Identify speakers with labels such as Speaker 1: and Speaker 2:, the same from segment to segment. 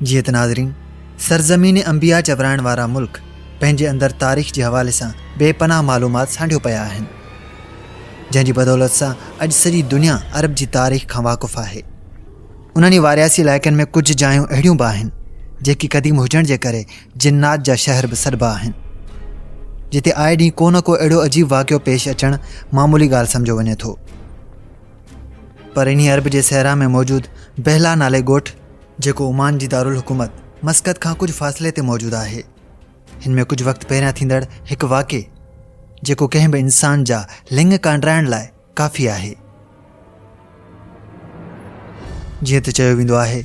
Speaker 1: جيئن ته ناظرين سرزمين انبياء چورائڻ وارا ملڪ پنهنجي اندر تاريخ جي حوالي سان بي پناهه معلومات سانڍيو پيا آهن، جنهن جي بدولت سان اڄ سڄي دنيا عرب جي تاريخ کان واقف آهي. انهن ئي وارياسي علائقن ۾ ڪجهه جايون اهڙيون به آهن، جيڪي قديم هجڻ جي ڪري جنات جا شهر به سڏبا آهن، جتي آئي ڏينهن ڪو نه ڪو اهڙو عجيب واقعو پيش اچڻ معمولي ڳالهه سمجهيو وڃي ٿو. پر انهي عرب جي صحرا ۾ موجود بهلا نالي ڳوٺ، جيڪو عمان جي دارالحڪومت مسقط کان ڪجهه فاصلي تي موجود آهي، هن ۾ ڪجهه وقت پهريان ٿيندڙ هڪ واقعي، جيڪو ڪنهن به انسان جا لڱ ڪانڊرائڻ لاء ڪافي آهي. جيئن ته چيو ويندو آهي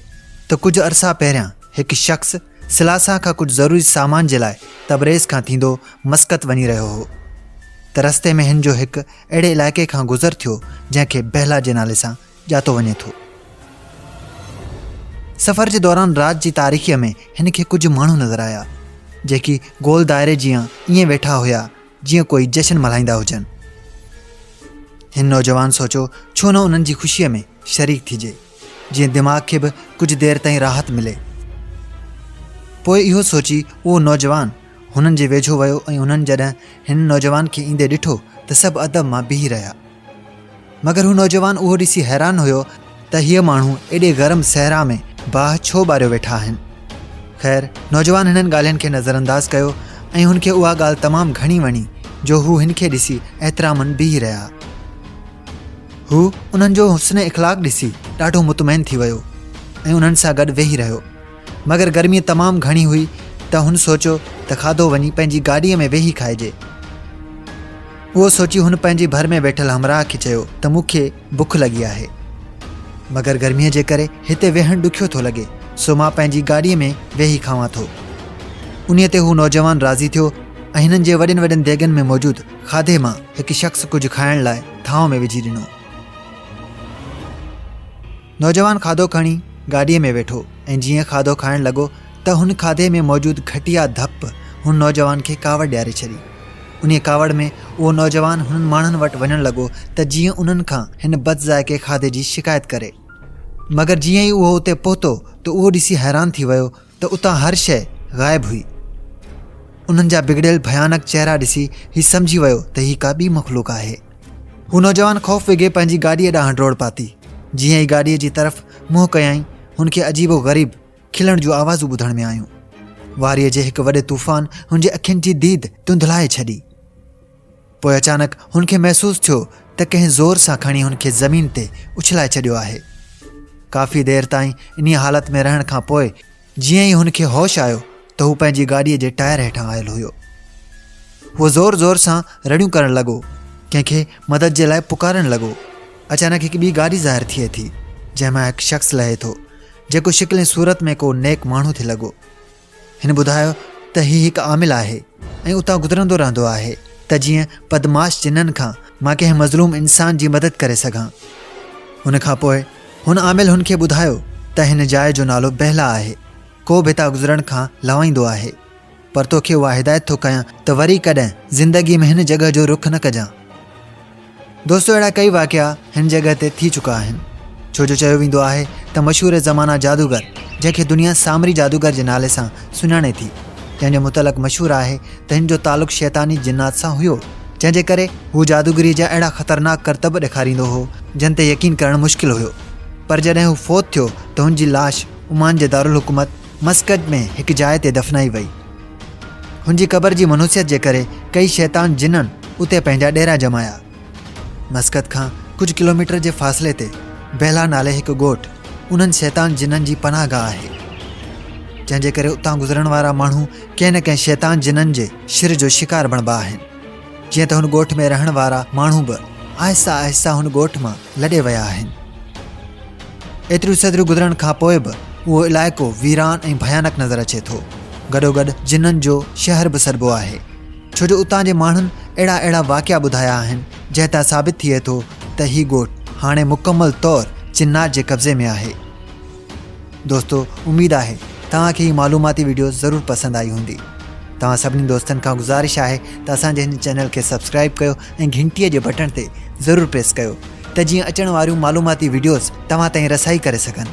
Speaker 1: ته ڪجهه عرصا پهريان هڪ شخص سلاسا کان ڪجهه ضروري سامان جي لاء تبريز کان ٿيندو مسقط وڃي رهيو هو ته رستي ۾ هن جو هڪ اهڙي علائقي کان گذر ٿيو جنهن کي بهلا جي نالي سان ڄاتو وڃي ٿو. سفر جي دوران رات جي تاريخيء ۾ هن کي ڪجهه ماڻهو نظر آيا، جيڪي گول دائري جيان ائين ويٺا هيا جيئن ڪوئي جشن ملهائيندا هجن. هن نوجوان سوچيو ڇو نه انهن جي خوشيء ۾ شريڪ ٿجي، جيئن دماغ کي به ڪجهه دير تائين راحت ملي. پوء اهو سوچي اهو نوجوان هنن جي ويجهو ويو ۽ انهن جڏهن هن نوجوان کي ايندي ڏٺو ته سڀ ادب مان بيهي رهيا. مگر هو نوجوان اهو ڏسي حيران هيو ته هيء ماڻهو ايڏي گرم صحرا ۾ باهه ڇو ٻاريو ويٺا آهن. خير، نوجوان هنن ڳالهين کي نظرانداز ڪيو ۽ هن کي اها ڳالهه تمام گهڻي وڻي جو هو هن کي ڏسي احترامن بيهي رهيا. هو انهن جو حسن اخلاق ڏسي ڏاڍو مطمئن ٿي ويو ۽ انهن سان گڏ ويهي رهيو. مگر گرمي تمام گهڻي هئي ته هن سوچيو ته کاڌو وڃي پنهنجي گاڏيء ۾ ويهي کائجي. اهو سوچي هن پنهنجي ڀر ۾ ويٺل همراهه کي چيو ته مون کي بک لڳي آهي. مگر گرميء جي ڪري هتي ويهڻ ڏکيو ٿو لڳي، سو مان پنهنجي گاڏيء ۾ ويهي کاوان ٿو. انهيء تي هو نوجوان راضي ٿيو ۽ هنن جي وڏين وڏين ديڳن ۾ موجود کاڌي مان هڪ شخص ڪجهه کائڻ لاء ٿانو ۾ وجهي ڏنو. نوجوان کاڌو کڻي گاڏيء ۾ ويٺو ۽ جيئن کاڌو کائڻ لڳو ته هن کاڌي ۾ موجود گهٽيا ڌپ هن نوجوان کي ڪاوڙ ڏياري ڇڏي. انهيء ڪاوڙ ۾ اهو نوجوان هنن ماڻهن وٽ وڃڻ لڳو ته جيئن انهن کان هن بدذائقي کاڌي جي شڪايت ڪري. مگر جيئن ئي اهو اتي پهتو ته اهو ڏسي حيران ٿي ويو ته اتان هر شيء غائب هئي. انهن جا بگڙيل ڀيانڪ چهرا ڏسي هي سمجهي ويو ته هي ڪا ٻي مخلوق آهي. هو نوجوان خوف وگهي پنهنجي گاڏيء ڏانهن ڊوڙ پاتي. جيئن ئي گاڏيء جي طرف منهن ڪيائين، هن کي عجيب و غريب کلڻ جون آوازون ٻڌڻ ۾ آيون. واريء جي هڪ وڏي طوفان هن جي اکين جي ديد ڌنڌلائي ڇڏي. پوء اچانڪ هن کي محسوس ٿيو ته ڪنهن زور سان کڻي هن کي زمين تي اڇلائي ڇڏيو آهي. ڪافي دير تائين انهيء حالت ۾ رهڻ کان پوء جيئن ئي هن کي هوش آيو ته هو پنهنجي گاڏيء جي ٽائر هيٺان آيل هيو. هو زور زور سان رڙيون ڪرڻ لڳو، ڪنهن کي مدد جي لاء پڪارڻ لڳو. اچانڪ هڪ ٻي گاڏي ظاهر ٿئي ٿي، جنهن مان هڪ شخص لهي ٿو، جيڪو شڪل ۽ صورت ۾ ڪو نيڪ ماڻهو ٿي لڳو. هن ٻڌايو ته هي هڪ عامل آهي ۽ اتان گذرندو رهندو آهي ته جيئن بدمعاش جنن کان مان ڪنهن مظلوم انسان جي مدد ڪري سگهان. ان کان پوء هن عامل هن کي ٻڌايو ته هن جاء جو نالو بهلا آهي، ڪو به هتان گذرڻ کان لوائيندو آهي، پر توکي اها هدايت ٿو ڪيان ته وري ڪڏهن زندگي ۾ هن جڳهه جو رخ نه ڪجان. دوستو اهڙا ڪئي واقعا هن جڳهه تي ٿي چڪا آهن ڇو جو چيو ويندو آهي ته مشهور زمانه جادوگر جنهن کي دنيا سامري جادوگر جي نالي سان سڃاڻي ٿي جنهن جو متعلق مشهور آهي ته هن جو تعلق شيطاني جنات سان هيو جنهن جي ڪري هو جادوگري جا اهڙا خطرناڪ ڪرتب ڏيکاريندو هو جن تي يقين ڪرڻ مشڪل هيو پر جڏهن هو فوت ٿيو ته هن جي لاش عمان جي دارالحڪومت مسقط ۾ هڪ جاء تي دفنائي وئي. هن جي قبر جي منحوسيت جي ڪري ڪئي شيطان جنن اتي پنهنجا ڏيرا ڄمايا. مسقط کان ڪجهه ڪلوميٽر جي فاصلي تي بهلا نالي هڪ ڳوٺ انهن شيطان جنن جي پناهه گاهه آهي، جنهن جي ڪري اتان گذرڻ وارا ماڻهو ڪنهن نه ڪنهن شيطان جنن جي شر جو شڪار بڻبا آهن. جيئن ته هن ڳوٺ ۾ رهڻ وارا ماڻهو به آهستي آهستي هن ڳوٺ مان لڏي ويا آهن. ايتريون صدريون گذرڻ کان پوء به اهو علائقو ويران ۽ ڀيانڪ نظر اچي ٿو. گڏوگڏ جنن جو شهر به سڏبو آهي. ڇو جو اتان جي ماڻهن اهڙا اهڙا واقعا ٻڌايا آهن، جنهن تان ثابت ٿئي ٿو ته هي ڳوٺ هاڻي مڪمل طور جنات جي قبضي ۾ آهي. دوستو اميد آهي توهان کي هي معلوماتي وڊيو ضرور پسند آئي هوندي. توهان سڀني دوستن کان گذارش آهي ته اسان جي هن چينل کي سبسڪرائيب ڪيو ۽ گهنٽي جي بٽڻ تي ضرور پريس ڪيو ته جيئن اچڻ واريون معلوماتي وڊيوز توهان تائين رسائي ڪري سگهن.